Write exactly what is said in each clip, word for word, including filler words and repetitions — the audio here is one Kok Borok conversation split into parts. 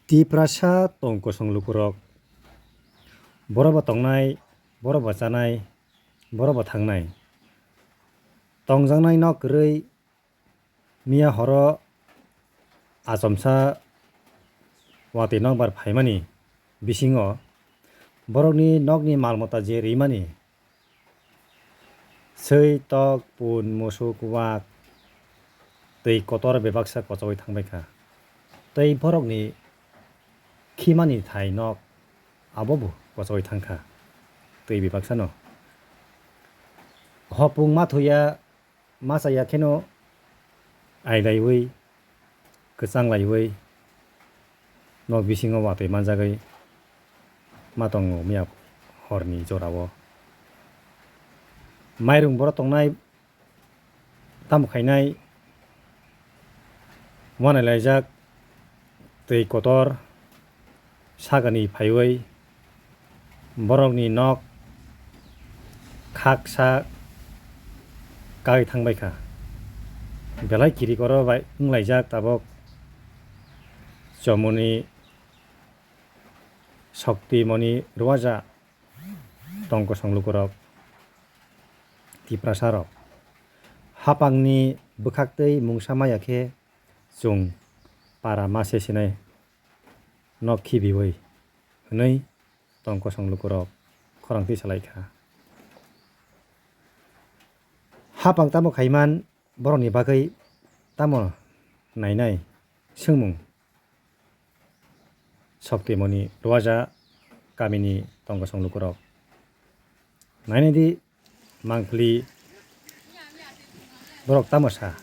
Tiprasa tong kosong lukurok, borok bo tongnai, borok bo chanai, borok bo thangnai. Tongjaknai nok kwrwi miya horo achomsa watwi nokbar phaimani bisingo borokni nokni mal mata je rimani, swi, tok, pun, musuk, wak, twi kotor bebaksa kochogwi thangbaikha. Tei borokni khimani thai nok abobo kochogwi thangkha twi bebaksano. Hopung ma thuya, ma chaya kheno ailaiwi, kwchanglaiwi, nok bisingo watwi manjagwi ma tongo miya horni jorao. Mairung borok tongnai, tamo khainai, wanailaijak twi kotor, sakani phaiwi borokni nok khaksa kagwi thangbaikha. Belai kirik oro bai wnglaijak tabok Chomoni Shokti Moni Ruaja tong kosong lukurok Tiprasarok. Hapangni bwkhaktwi mungsa maya khe chwng para ma se sinai nok khibiwi hwnwi tong kosong lukurok khorang twi salaikha. Hapang tamo khaiman borokni bagwi tamo nainai swngmung Shokti Moni Ruaja kamini tong kosong lukurok. Nainai di mangpili borok tamo sa.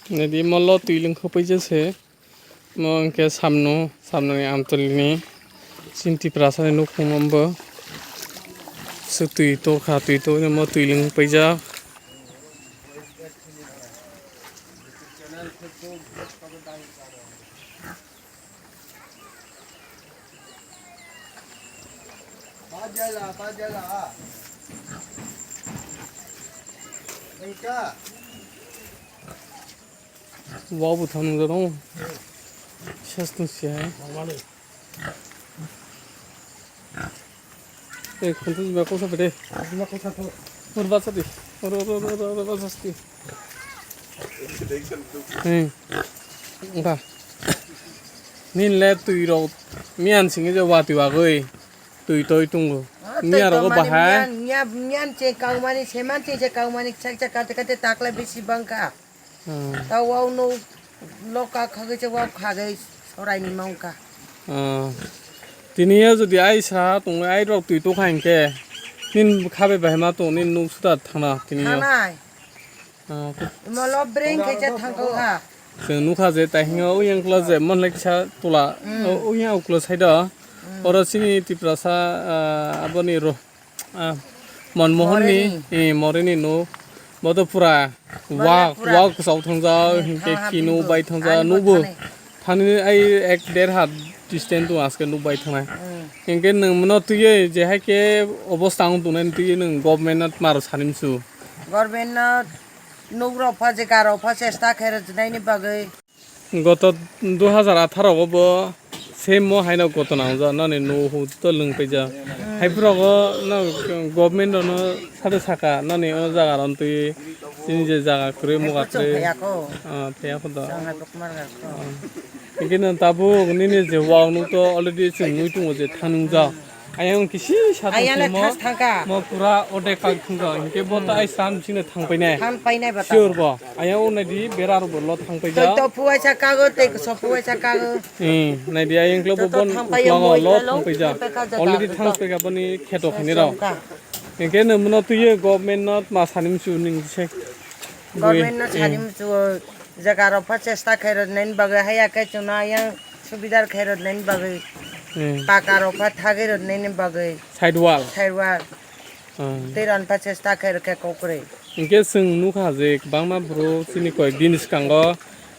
Nadi molo twi lwng khopui jese. Mo hwnkhe samno, samnoni Amtwlini chini Tiprasani nukhung no bo. Se twi tokha, twi toknwi mo twi lwng paijak. Wow, bo thang nung jaro. Sas tong siya. Eh, khonthai jima kosa bede. Jima kosa to. Or basa di. Or, or, or, or, or, basa di. Eh. Engka. Nin le twi rok miyan singi je wati wagoi. Twi toi tungo. Ah, miya twi rogo tongmani bahai. Miyan, miya, miyan che kaumani, seman che che kaumani, chak chak kate kate takla bisi bangka. Hmm. Ta wao no loka khagwi che wao khagwi soraini mangka. Ah. Tini ya jodi ai sa tongwi ai rok twi tokha hinkhe nin khabe bahai ma tong nin nuk suda thana tini ya. Thanai. Ah. Molo brain khe che thangkha. Chwng nukha je tai hingo uyang kla je mon lek sa tula. Hmm. O, uyang uklo side o. Hmm. Oro chini Tiprasa, ah, aboni ro-, Ah, Manmohanni, Morini. Eh, Morini no. Bo to pura Bo wak, pura wak kwchao thangjak, hmm, hinkhe thang ha khino bai thangjak, ani nubo. Bo thani. Thani ai ek der hat distance to aske nuk bai thangnai. Hmm. Hinkhe nwng mono twiwi je hai khe obostha ang tongnai twiwi nwng government no tmaro sani msu. Government no nuk rok pha je gar rok pha chesta khe rwjnaini bagwi. Goto dui hajar atharo o bo same mo haino gotona wngjak, nani nuhut to lwng paijak. Hmm. Haiphuru o no government rono sade saka, nani o jaga ron twi chini je jaga kwrwi, muga kwrwi. Chwng phaiya kho. Ah, phaiya kho da. Chwng hai bokmar ga kho. Ah. Hingke no tabuk nini je wak nuk to already chwng nui tongo je thanung jak. Ayang kisi sa Ayang tongsi le mo, thas thangka. Mo pura ode kak thungka. Hinkhe bo ta ai sam sino thangpainai. Thangpainai ba ta. Sure bo. Ayang o nai di bera ro bo lo thangpai Toi ja. To phuai sa kago, tei so phuai sa kago. Hmm, nai di ayang klo bo Joto bon thangpai uklango mo lo ilo, thangpai ja. Thangpai ka ja Already da. Thangpai ka boni kheto khani rao. Thangka. Hinkhe no mono tuye government no ma sanim su ning se. Government no Hmm. Sanim su jaga rok pha chesta khai rod nai bagwi haya khe chuna yang subidar khai rod nai bagwi. Hmm. Paka rok pha thagwi rod nai bagwi. Side wall. Side wall. Hmm. Tei ron pha chesta khai rok khe kokrwi. Hinkhe chwng nukha je kwbangma bwrwi chini koi bini swkango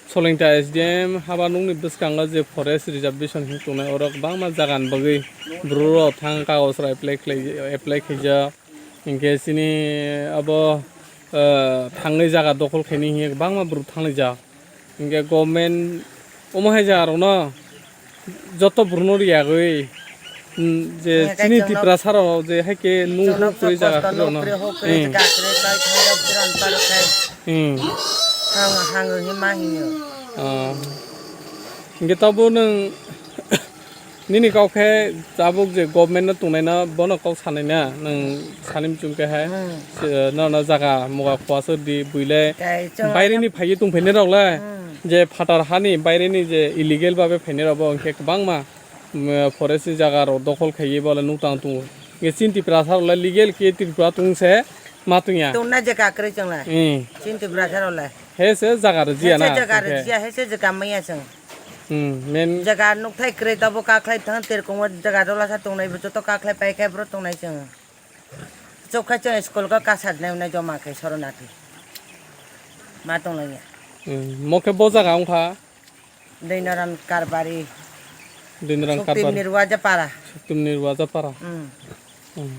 Solingta S D M haba nukni bwskango je forest reservation hinwi tongnai, oro kwbangma jaga ni bagwi bwrwi rok thang kagoj rok apply khlai, apply khaijak. Hinkhe chini abo, eh, thangwi jaga dokhol khaini hinkhe kwbangma bwrwi thanglaijak. Hinkhe government omo hai jaga rokno joto bwrwino riyagwi, mm, je chini Tiprasa rok je hai khe nuk huk kwrwi jaga kwrwi rokno. Hmm. Hmm. Ah. Hinkhe tabuk nwng nini kok khe tabuk je government no tongnai no bono kok sanai na nwng sani muchung khe hai. Hmm. Se, nono jaga muga khua sor di buile. Baire ni phaiwi tongphainai rok le. Hmm. Je phatar hani baire ni je illegal babe phainai rok bo hinkhe kwbangma, mm, forest ni jaga rok dokhol khaiwi bo le nuk tang tongo. Hinkhe chini Tiprasa rok le legal khe Tripura tong se ma tong ya. Tongna jaga kwrwi chwng le. Hmm. Chini Tiprasa rok le. He se jaga rwjiya na, He se jaga hinkhe. Rwjiya, he se jaga maya chwng. Hmm, men. Jaga nukthai kwrwi tabuk kakhlai thang terkongo jaga dola sa tongnai bo joto kakhlai pai khe bro tongnai chwng. Chokha chwng school ko kasat nai unai joma khe Soronati. Ma tonglaiya. Hmm, mo khe bo jaga wngkha? Dinaram Karbari. Dinaram Suktim Karbari. Nirwaja para. Suktim Nirwaja para. Hmm. Hmm.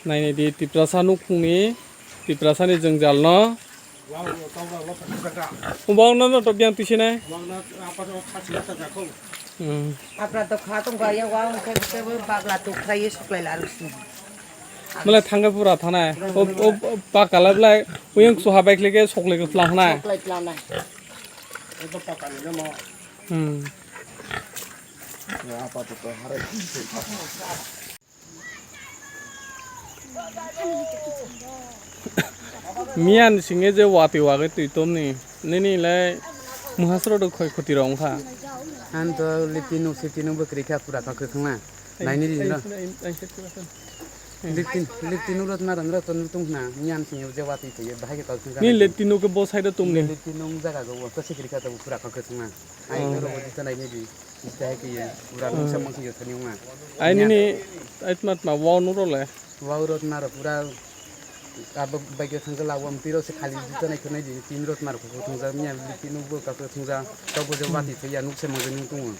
Naini di Tiprasa nukhungni, Tiprasani jwngjalno. Wngbo wngno no to biyang twi sinai. Hmm. Apra to kha tong ba ya wa wng khe kebo bagla tuk khlai ye suklai la rwsni. Mala thangkhe pura thanai. O, o, o, pakala belai uyang suha bai khlai khe soklai khe plang hanai. Soklai plang nai. Hmm. Miyan singye je watwi wagwi twi tomni, nini le muhasro do khoi khoti rok wngkha. Ang to lipti nuk sipti nuk bwkrwi kha pura kha kwthwngma. Naini di no. Lipti, lipti nuk rot maran rot nuk tong khna, miyan singye je watwi twi bahai khe tol thwngkha. Ni lipti nuk bo side tomni. Lipti nuk jaga go to sikri kha to pura kha kwthwngma. Ai Hmm. Norok bo jita nai nai di. Jita hai khe ye. Pura Hmm. Nungsa mangsa yo thani wngma. Ai Nya. Nini ai tma tma wow nuro le. Wow rot maro pura abo bagyo thangkhe lawam tiro se khali jita nai khwnai di tin rot maro kho thungja miya tin bo ka kho thungja. Tok bo je Hmm. Wati thaya nungsa mangsa nung tungo.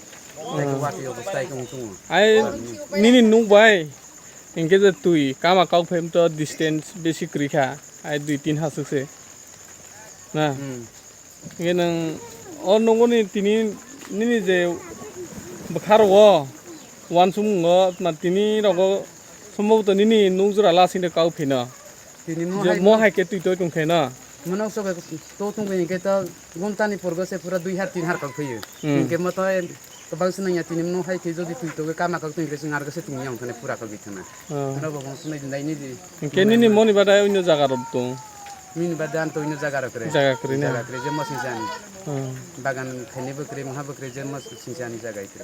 Ai ko Hmm. Wati yo bostai ko tungo. Ai Hmm. Nini nuk bai. Hinkhe je twi kama kok phaim to distance besi kwrwi kha. Ai dui tin hasuk se. Na. Hmm. Hinkhe nwng o nunguni tini nini je bwkha rogo wansukmung o tini rogo sombhoboto nini nung jora lasing de kau phino. Tini mo Je hai mo hai khe twi toi tong khe na. Mono sobe to tong khe hinkhe to gunta ni purgo se pura dui har tin har kau phiyo. Hmm. Hinkhe mo to Kwbang se nangya tini mano hai khe jodi twi togwi kama kok twi khe chwng arokhe se tongya wngthane pura kok bithana. Oh. Ano bo bong sunai dai ni di. Hinkhe nini moni badai onyo jaga rok tong? Nini badai ang to onyo jaga rok kwrwi. Jaga kwrwi na? Jaga kwrwi je mo singsa ani. Oh. Bagan khainai bo kwrwi, moha bo kwrwi je mo singsa ani jaga kwrwi.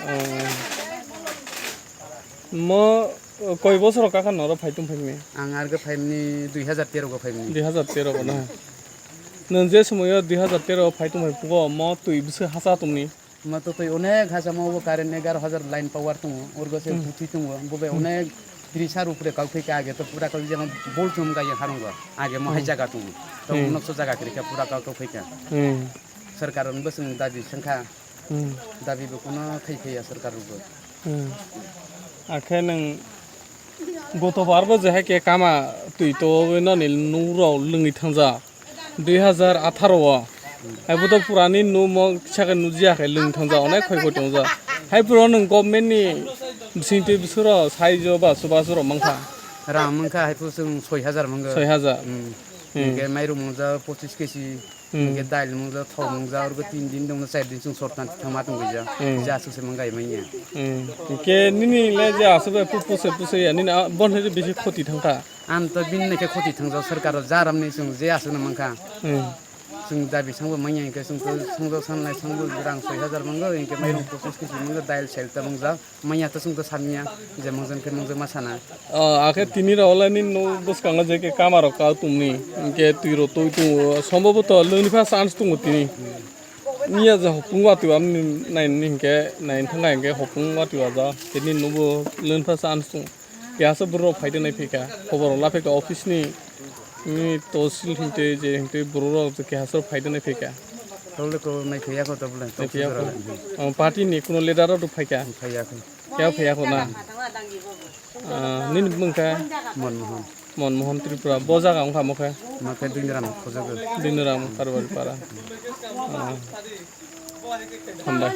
Oh. Mo, oh, koi bosor kakha noro phai tong phaimani? Ang arokhe phaimani dui hazar tero go phaimani. Dui hazar tero go na? Hmm. Nwng je somoyo dui hazar tero phai tong phai phugo mo twi bwswk hacha tongni? Mo to twi onek hachamo bo current egaroh hajar line power tongo, urgo se Hmm. Puthi tongo, bo bai Hmm. Onek tris har upre kau thai kha age to pura kau jema bol chum ga yang harung ga age mo hai Hmm. Jaga tongo. To Hmm. Unokso jaga kwrwi kha pura kau to phai kha. Hmm. Sarkar on bwswng dabi sengkha. Hmm. Dabi bo kuno khai phai ya sarkar bo. Hmm. Akhe nwng goto bar bo je hai khe kama twi to noni nurok lwngwi thangja. Dui hazar atharo o. Hai bo to purani numo kisa khe nujia khe lwng thangja, onek khoi khoi tongja. Hai puro nwng government ni bising twi bwswk rok saijo ba chubachu rok mankha. Rang mankha hai puro chwng soi hajar mangkha. Soi hajar. Hmm. Hmm. Hinkhe mairum mangja pochis kesi. Hmm. Hingke dail mungja, thok mungja, orgo tin din dongno, char din chwng sortan thangma tongwi ja. Hmm. Je aswk se mangai manya. Hmm. Hingke nini le je aswk bai pu-, puse puse ya, nini a-, bon hai bisi khoti thangkha. Ang to bini naikhe khoti thangjak, sorkar o jaram ni chwng je aswk no mankha. Hmm. Chwng dabi sangbo manya hingke chwng to sangjo sanlai sangbo rang soi hajar mango, hingke mairung pochis kg mango, dail sel ta mangjak. Manya to chwng to samya, je mungjan khe mungjan ma sana. O, akhe tini rok le nini nuk bwskango je khe kama rok kau tongni, hingke twi rok twi tongo, somboboto lwni pha chance tongo tini. Niya je hopung watwi amni naini hingke, naini thangkha hingke hopung watwi waja, tini nubo lwni pha chance tongo. Keha se borok phai de nai phaikha, khobor rok la phaikha office ni, ni tosil hingtwi je hingtwi borok rok je keha se phai de nai phaikha. Tole ko nai phaiya ko tole. Nai phaiya ko. O, party ni kuno leader rok phaikha. Phaiya ko. Kya phaiya ko na? Ah, nini bumung kha? Monmohan. Monmohan Tripura. Bo jaga wngkha mo khe? Mo khe Duniram Khojago. Duniram Karwari Para. Ah. Hambai.